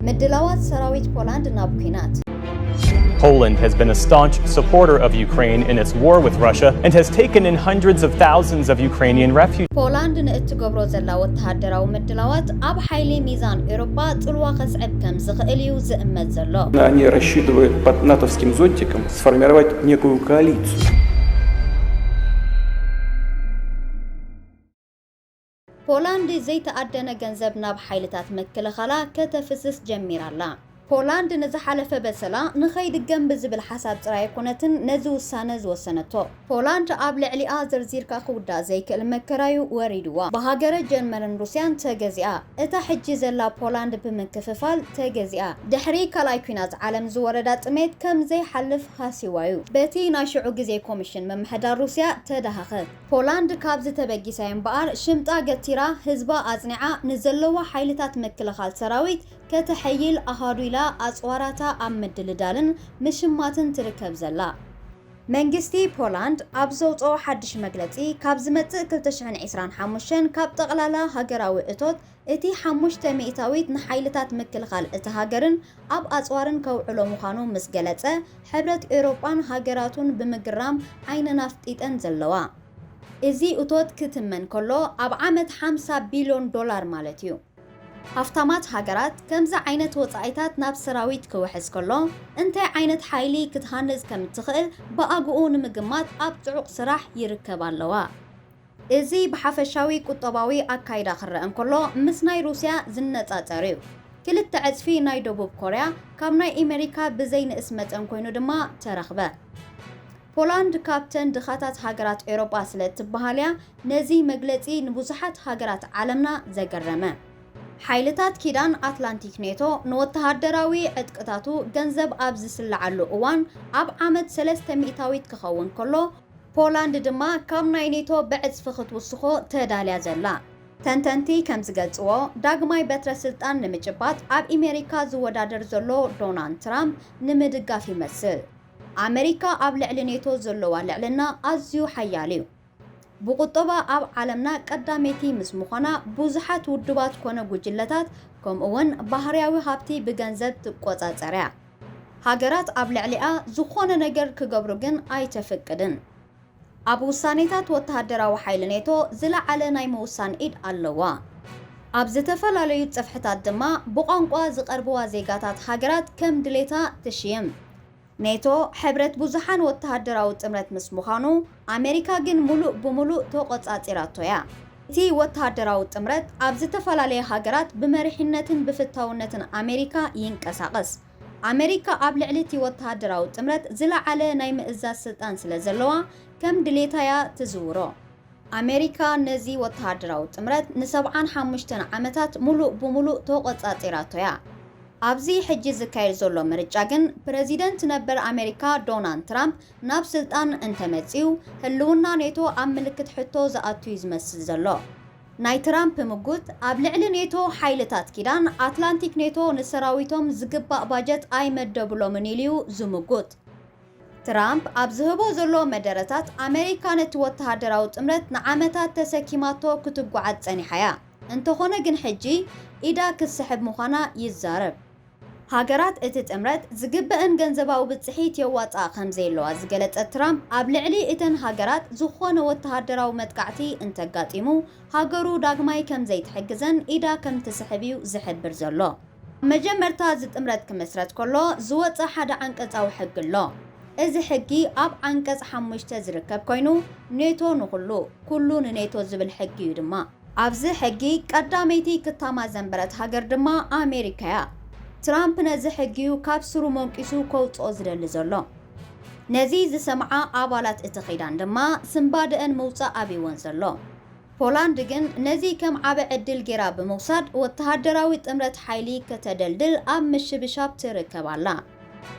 ምድላዋት ሰራዊት ፖላንድ ናብ ኲናት። Poland has been a staunch supporter of Ukraine in its war with Russia and has taken in hundreds of thousands of Ukrainian refugees. ፖላንድ ንእትገብሮ ዘላ ወተሃደራዊ ምድላዋት ኣብ ሓይሊ ሚዛን ኤውሮጳ ጽልዋ ከስዕብ ከም ዝኽእል እዩ ዝእመት ዘሎ። Они рассчитывают под натовским зонтиком сформировать некую коалицию. ፖላንድ ዘይተኣደነ ገንዘብ ናብ ሓይልታት ምክልኻላ ከተፍስስ ጀሚራ ኣላ። ፖላንድ ንዝሓለፈ በሰላ ንኸይድገም ብዝብል ሓሳብ ጥራይ ኣይኮነትን ነዚ ውሳነ ዝወሰነቶ። ፖላንድ ኣብ ልዕሊኣ ዘርዚርካ ክውዳእ ዘይክእል መከራዩ ወሪድዋ። ብሃገረ ጀርመንን ሩስያን ተገዚኣ። እታ ሕጂ ዘላ ፖላንድ ብምክፍፋል ተገዚኣ። ድሕሪ ካልኣይ ኲናት ዓለም ዝወረዳ ጥሜት ከም ዘይሓልፍ ሃሲዋ እዩ። በቲ ናይ ሽዑ ግዜ ኮሚሽን ምምሕዳር ሩስያ ተደሃኸት። ፖላንድ ካብዚ ተበጊሳ እምበኣር ሽምጣ ገቲራ ህዝባ ኣጽኒዓ ንዘለዋ ሓይልታት ምክልኻል ሰራዊት ከተሐይል ኣሃዱ ኢላ ኣጽዋራታ ኣብ ምድልዳልን ምሽማትን ትርከብ ዘላ። መንግስቲ ፖላንድ ኣብ ዘውፅኦ ሓድሽ መግለፂ ካብ ዝመፅእ ክልተ ሽሕን ዕስራን ሓሙሽተን ካብ ጠቕላላ ሃገራዊ እቶት እቲ ሓሙሽተ ሚእታዊት ንሓይልታት ምክልኻል እቲ ሃገርን ኣብ ኣፅዋርን ከውዕሎ ምዃኑ ምስ ገለፀ ሕብረት ኤውሮጳን ሃገራቱን ብምግራም ዓይነን ኣፍጢጠን ዘለዋ። እዚ እቶት ክትመን ከሎ ኣብ ዓመት ሓምሳ ቢልዮን ዶላር ማለት እዩ። ሃፍታማት ሃገራት ከምዚ ዓይነት ወጻኢታት ናብ ሰራዊት ክውሕዝ ከሎ እንታይ ዓይነት ሓይሊ ክትሃንጽ ከም እትኽእል ብኣግኡ ንምግማት ኣብ ጽዑቕ ስራሕ ይርከብ ኣለዋ። እዚ ብሓፈሻዊ ቁጠባዊ ኣካይዳ ክረአ እንከሎ ምስ ናይ ሩስያ ዝነጻጸር እዩ። ክልተ ዕጽፊ ናይ ደቡብ ኮርያ ካብ ናይ ኣሜሪካ ብዘይንእስ መጠን ኮይኑ ድማ ተረኽበ። ፖላንድ ካብተን ድኻታት ሃገራት ኤውሮጳ ስለ እትበሃል እያ ነዚ መግለጺ ንብዙሓት ሃገራት ዓለምና ዘገረመ። ሓይልታት ኪዳን ኣትላንቲክ ኔቶ ንወተሃደራዊ ዕጥቅታቱ ገንዘብ ኣብ ዝስልዓሉ እዋን ኣብ ዓመት ሰለስተ ሚእታዊት ክኸውን ከሎ ፖላንድ ድማ ካብ ናይ ኔቶ ብዕጽፊ ክትውስኾ ተዳልያ ዘላ። ተንተንቲ ከም ዝገልጽዎ ዳግማይ በትረ ስልጣን ንምጭባጥ ኣብ ኣሜሪካ ዝወዳደር ዘሎ ዶናልድ ትራምፕ ንምድጋፍ ይመስል። ኣመሪካ ኣብ ልዕሊ ኔቶ ዘለዋ ልዕልና ኣዝዩ ሓያል እዩ። ብቁጠባ ኣብ ዓለምና ቀዳመይቲ ምስ ምዃና ብዙሓት ውድባት ኮነ ጉጅለታት ከምኡ እውን ባህርያዊ ሃብቲ ብገንዘብ ትቆጻጸር እያ። ሃገራት ኣብ ልዕሊኣ ዝኾነ ነገር ክገብሩ ግን ኣይተፍቅድን። ኣብ ውሳኔታት ወተሃደራዊ ሓይሊ ኔቶ ዝለዓለ ናይ ምውሳን ኢድ ኣለዋ። ኣብ ዝተፈላለዩ ጽፍሕታት ድማ ብቋንቋ ዝቐርብዋ ዜጋታት ሃገራት ከም ድሌታ ትሽይም። ኔቶ ሕብረት ብዙሓን ወተሃደራዊ ጥምረት ምስ ምዃኑ ኣሜሪካ ግን ሙሉእ ብሙሉእ ተቖጻጺራቶ እያ። እቲ ወተሃደራዊ ጥምረት ኣብ ዝተፈላለየ ሃገራት ብመሪሕነትን ብፍታውነትን ኣሜሪካ ይንቀሳቐስ። ኣሜሪካ ኣብ ልዕሊ እቲ ወተሃደራዊ ጥምረት ዝለዓለ ናይ ምእዛዝ ስልጣን ስለ ዘለዋ ከም ድሌታ እያ ትዝውሮ። ኣሜሪካ ነዚ ወተሃደራዊ ጥምረት ንሰብዓን ሓሙሽተን ዓመታት ሙሉእ ብሙሉእ ተቖጻጺራቶ እያ። ኣብዚ ሕጂ ዝካየድ ዘሎ ምርጫ ግን ፕረዚደንት ነበር ኣሜሪካ ዶናልድ ትራምፕ ናብ ስልጣን እንተመጺኡ ህልውና ኔቶ ኣብ ምልክት ሕቶ ዝኣቱ እዩ ዝመስል ዘሎ። ናይ ትራምፕ ምጉት ኣብ ልዕሊ ኔቶ ሓይልታት ኪዳን ኣትላንቲክ ኔቶ ንሰራዊቶም ዝግባእ ባጀት ኣይመደብሎምን ኢሉ እዩ ዝምጉት። ትራምፕ ኣብ ዝህቦ ዘሎ መደረታት ኣሜሪካ ነቲ ወተሃደራዊ ጥምረት ንዓመታት ተሰኪማቶ ክትጓዓዝ ጸኒሓ እያ። እንተኾነ ግን ሕጂ ኢዳ ክትስሕብ ምዃና ይዛረብ። ሃገራት እቲ ጥምረት ዝግበአን ገንዘባዊ ብጽሒት የዋጽኣ ከም ዘየለዋ ዝገለጸ ትራምፕ ኣብ ልዕሊ እተን ሃገራት ዝኾነ ወተሃደራዊ መጥቃዕቲ እንተጋጢሙ ሃገሩ ዳግማይ ከም ዘይትሕግዘን ኢዳ ከም ትስሕብ እዩ ዝሕብር ዘሎ። መጀመርታ እዚ ጥምረት ክምስረት ከሎ ዝወጸ ሓደ ዓንቀጻዊ ሕጊ ኣሎ። እዚ ሕጊ ኣብ ዓንቀጽ ሓሙሽተ ዝርከብ ኮይኑ ኔቶ ንኹሉ፣ ኩሉ ንኔቶ ዝብል ሕጊ እዩ ድማ። ኣብዚ ሕጊ ቀዳመይቲ ክታማ ዘንበረት ሃገር ድማ ኣሜሪካ እያ። ትራምፕ ነዚ ሕጊ እዩ ካብ ስሩ መንቂሱ ከውጽኦ ዝደሊ ዘሎ። ነዚ ዝሰምዓ ኣባላት እቲ ኪዳን ድማ ስንባደአን ምውጻእ ኣብይወን ዘሎ። ፖላንድ ግን ነዚ ከም ዓቢ ዕድል ጌራ ብምውሳድ ወተሃደራዊ ጥምረት ሓይሊ ከተደልድል ኣብ ምሽብሻብ ትርከብ ኣላ።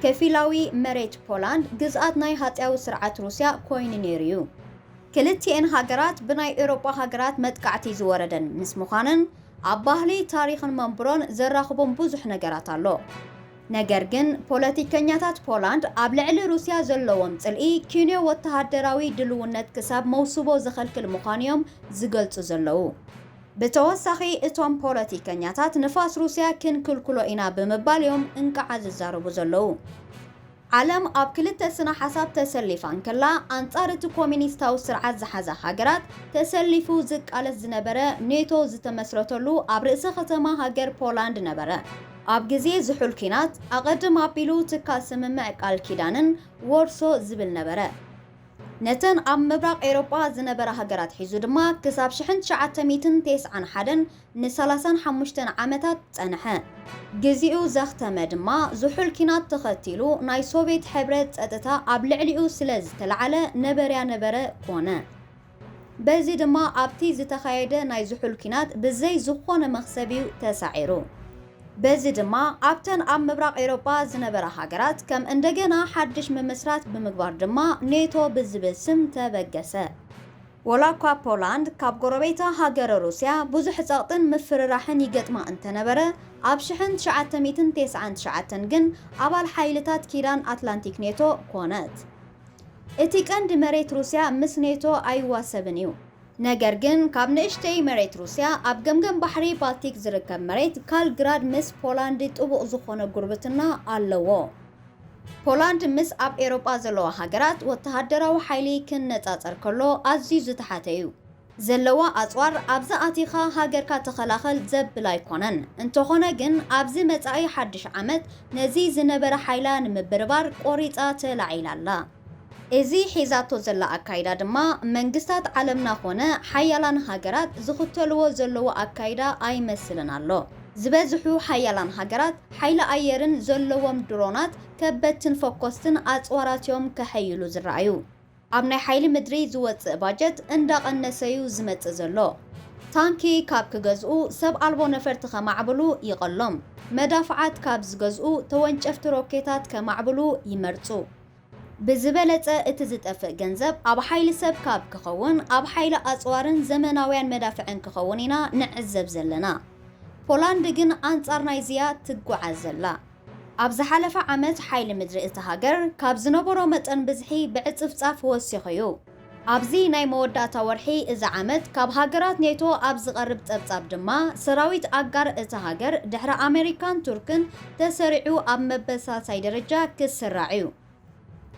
ከፊላዊ መሬት ፖላንድ ግዝኣት ናይ ሃጽያዊ ስርዓት ሩስያ ኮይኑ ነይሩ እዩ። ክልቲኤን ሃገራት ብናይ ኤውሮጳ ሃገራት መጥቃዕቲ ዝወረደን ምስ ምዃነን ኣብ ባህሊ፣ ታሪኽን መንብሮን ዘራኽቦም ብዙሕ ነገራት ኣሎ። ነገር ግን ፖለቲከኛታት ፖላንድ ኣብ ልዕሊ ሩስያ ዘለዎም ጽልኢ ኪንዮ ወተሃደራዊ ድልውነት ክሳብ መውስቦ ዝኸልክል ምዃኑ እዮም ዝገልጹ ዘለዉ። ብተወሳኺ እቶም ፖለቲከኛታት ንፋስ ሩስያ ክንክልክሎ ኢና ብምባል እዮም እንቅዓ ዝዛረቡ ዘለዉ። ዓለም ኣብ ክልተ ስነ ሓሳብ ተሰሊፋ እንከላ፣ ኣንጻር እቲ ኮሚኒስታዊ ስርዓት ዝሓዛ ሃገራት ተሰሊፉ ዝቃለስ ዝነበረ ኔቶ ዝተመስረተሉ ኣብ ርእሰ ከተማ ሃገር ፖላንድ ነበረ። ኣብ ግዜ ዝሑል ኲናት ኣቐድም ኣቢሉ ትካል ስምምዕ ቃል ኪዳንን ዎርሶ ዝብል ነበረ። ነተን ኣብ ምብራቕ ኤውሮጳ ዝነበራ ሃገራት ሒዙ ድማ ክሳብ ሽሕን ትሽዓተ ሚእትን ተስዓን ሓደን ንሰላሳን ሓሙሽተን ዓመታት ጸንሐ። ግዜኡ ዘኽተመ ድማ ዝሑል ኲናት ተኸቲሉ ናይ ሶቭየት ሕብረት ጸጥታ ኣብ ልዕሊኡ ስለ ዝተላዕለ ነበርያ ነበረ ኮነ። በዚ ድማ ኣብቲ ዝተኻየደ ናይ ዝሑል ኲናት ብዘይ ዝኾነ መኽሰብ እዩ ተሳዒሩ። በዚ ድማ ኣብተን ኣብ ምብራቕ ኤውሮጳ ዝነበራ ሃገራት ከም እንደገና ሓድሽ ምምስራት ብምግባር ድማ ኔቶ ብዝብል ስም ተበገሰ። ወላ እኳ ፖላንድ ካብ ጎረቤታ ሃገረ ሩስያ ብዙሕ ጸቕጥን ምፍርራሕን ይገጥማ እንተነበረ፣ ኣብ ሽሕን ትሽዓተ ሚእትን ተስዓን ትሽዓተን ግን ኣባል ሓይልታት ኪዳን ኣትላንቲክ ኔቶ ኮነት። እቲ ቀንዲ መሬት ሩስያ ምስ ኔቶ ኣይዋሰብን እዩ። ነገር ግን ካብ ንእሽተይ መሬት ሩስያ ኣብ ገምገም ባሕሪ ባልቲክ ዝርከብ መሬት ካልግራድ ምስ ፖላንድ ጥቡቕ ዝኾነ ጉርብትና ኣለዎ። ፖላንድ ምስ ኣብ ኤውሮጳ ዘለዋ ሃገራት ወተሃደራዊ ሓይሊ ክነጻጸር ከሎ ኣዝዩ ዝተሓተ እዩ። ዘለዋ ኣጽዋር ኣብዛ ኣቲኻ ሃገርካ ተኸላኸል ዘብል ኣይኮነን። እንተኾነ ግን ኣብዚ መጻኢ ሓድሽ ዓመት ነዚ ዝነበረ ሓይላ ንምብርባር ቆሪጻ ተላዒላ ኣላ። እዚ ሒዛቶ ዘላ ኣካይዳ ድማ መንግስታት ዓለምና ኾነ ሓያላን ሃገራት ዝኽተልዎ ዘለዉ ኣካይዳ ኣይመስልን ኣሎ። ዝበዝሑ ሓያላን ሃገራት ሓይሊ ኣየርን ዘለዎም ድሮናት ከበድትን ፈኮስትን ኣጽዋራት እዮም ከሐይሉ ዝረኣዩ። ኣብ ናይ ሓይሊ ምድሪ ዝወጽእ ባጀት እንዳቐነሰ እዩ ዝመጽእ ዘሎ። ታንኪ ካብ ክገዝኡ ሰብ ኣልቦ ነፈርቲ ከማዕብሉ ይቐሎም። መዳፍዓት ካብ ዝገዝኡ ተወንጨፍቲ ሮኬታት ከማዕብሉ ይመርጹ። ብዝበለጸ እቲ ዝጠፍእ ገንዘብ ኣብ ሓይሊ ሰብ ካብ ክኸውን ኣብ ሓይሊ ኣጽዋርን ዘመናውያን መዳፍዕን ክኸውን ኢና ንዕዘብ ዘለና። ፖላንድ ግን ኣንጻር ናይዚያ ትጓዓዝ ዘላ። ኣብ ዝሓለፈ ዓመት ሓይሊ ምድሪ እታ ሃገር ካብ ዝነበሮ መጠን ብዝሒ ብዕጽፍጻፍ ወሲኹ እዩ። ኣብዚ ናይ መወዳእታ ወርሒ እዚ ዓመት ካብ ሃገራት ኔቶ ኣብ ዝቐርብ ጸብጻብ ድማ ሰራዊት ኣጋር እታ ሃገር ድሕሪ ኣሜሪካን ቱርክን ተሰሪዑ ኣብ መበሳሳይ ደረጃ ክስራዕ እዩ።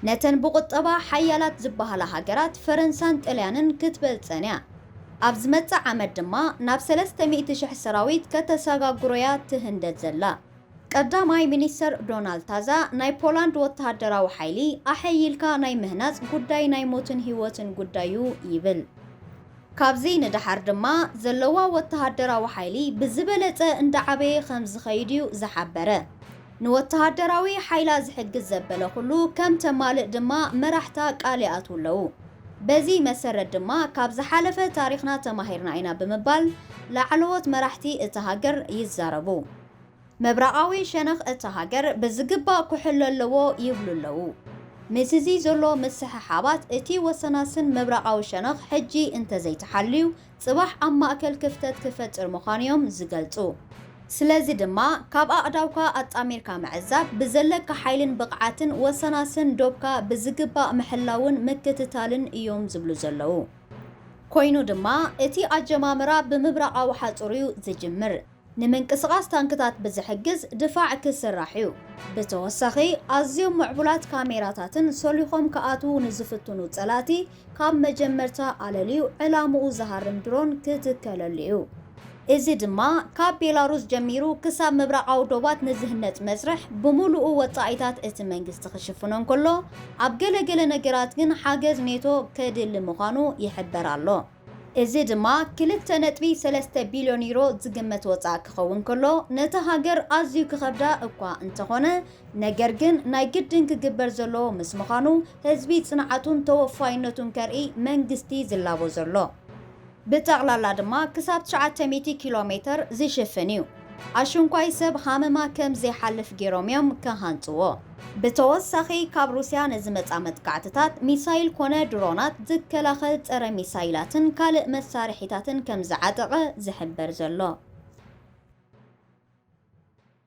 ነተን ብቁጠባ ሓያላት ዝበሃላ ሃገራት ፈረንሳን ጥልያንን ክትበልጸን እያ። ኣብ ዝመጽእ ዓመት ድማ ናብ ሰለስተ ሚእቲ ሽሕ ሰራዊት ከተሰጋግሮያ ትህንደድ ዘላ። ቀዳማይ ሚኒስተር ዶናልድ ታዛ ናይ ፖላንድ ወተሃደራዊ ሓይሊ ኣሐይልካ ናይ ምህናጽ ጉዳይ ናይ ሞትን ህይወትን ጉዳይ እዩ ይብል። ካብዚ ንደሓር ድማ ዘለዋ ወተሃደራዊ ሓይሊ ብዝበለጸ እንዳዓበየ ከም ዝኸይድ እዩ ዝሓበረ። ንወተሃደራዊ ሓይላ ዝሕግዝ ዘበለ ኩሉ ከም ተማልእ ድማ መራሕታ ቃል ይኣትዉ ኣለዉ። በዚ መሰረት ድማ ካብ ዝሓለፈ ታሪኽና ተማሂርና ኢና ብምባል ላዕለዎት መራሕቲ እታ ሃገር ይዛረቡ። ምብራቓዊ ሸነኽ እታ ሃገር ብዝግባእ ክሕሎ ኣለዎ ይብሉ ኣለዉ። ምስዚ ዘሎ ምስሕሓባት እቲ ወሰናስን ምብራቓዊ ሸነኽ ሕጂ እንተዘይተሓልዩ ጽባሕ ኣብ ማእከል ክፍተት ክፈጥር ምዃኑ እዮም ዝገልጹ። ስለዚ ድማ ካብ ኣእዳውካ ኣጣሚርካ ምዕዛብ፣ ብዘለካ ሓይልን ብቕዓትን ወሰናስን ዶብካ ብዝግባእ ምሕላውን ምክትታልን እዮም ዝብሉ ዘለዉ። ኮይኑ ድማ እቲ ኣጀማምራ ብምብራቓዊ ሓጹር እዩ ዝጅምር። ንምንቅስቓስ ታንክታት ብዝሕግዝ ድፋዕ ክስራሕ እዩ። ብተወሳኺ ኣዝዮም ምዕቡላት ካሜራታትን ሰሊኾም ክኣትዉ ንዝፍትኑ ጸላእቲ ካብ መጀመርታ ኣለልዩ ዕላምኡ ዝሃርም ድሮን ክትከለሉ እዩ። እዚ ድማ ካብ ቤላሩስ ጀሚሩ ክሳብ ምብራቓዊ ዶባት ንዝህነጽ መስርሕ ብምሉኡ ወጻኢታት እቲ መንግስቲ ክሽፍኖ እንከሎ፣ ኣብ ገለ ገለ ነገራት ግን ሓገዝ ኔቶ ከድሊ ምዃኑ ይሕበር ኣሎ። እዚ ድማ ክልተ ነጥቢ ሰለስተ ቢልዮን ዩሮ ዝግመት ወጻኢ ክኸውን ከሎ፣ ነታ ሃገር ኣዝዩ ክኸብዳ እኳ እንተኾነ፣ ነገር ግን ናይ ግድን ክግበር ዘለዎ ምስ ምዃኑ፣ ህዝቢ ጽንዓቱን ተወፋይነቱን ከርኢ መንግስቲ ዝላቦ ዘሎ። ብጠቕላላ ድማ ክሳብ ትሽዓተ ሚእቲ ኪሎ ሜተር ዝሽፍን እዩ። ኣሽንኳይ ሰብ ሃመማ ከም ዘይሓልፍ ገይሮም እዮም ክሃንጽዎ። ብተወሳኺ ካብ ሩስያ ንዝመጻ መጥቃዕትታት ሚሳይል ኮነ ድሮናት ዝከላኸል ጸረ ሚሳይላትን ካልእ መሳርሒታትን ከም ዝዓጠቐ ዝሕበር ዘሎ።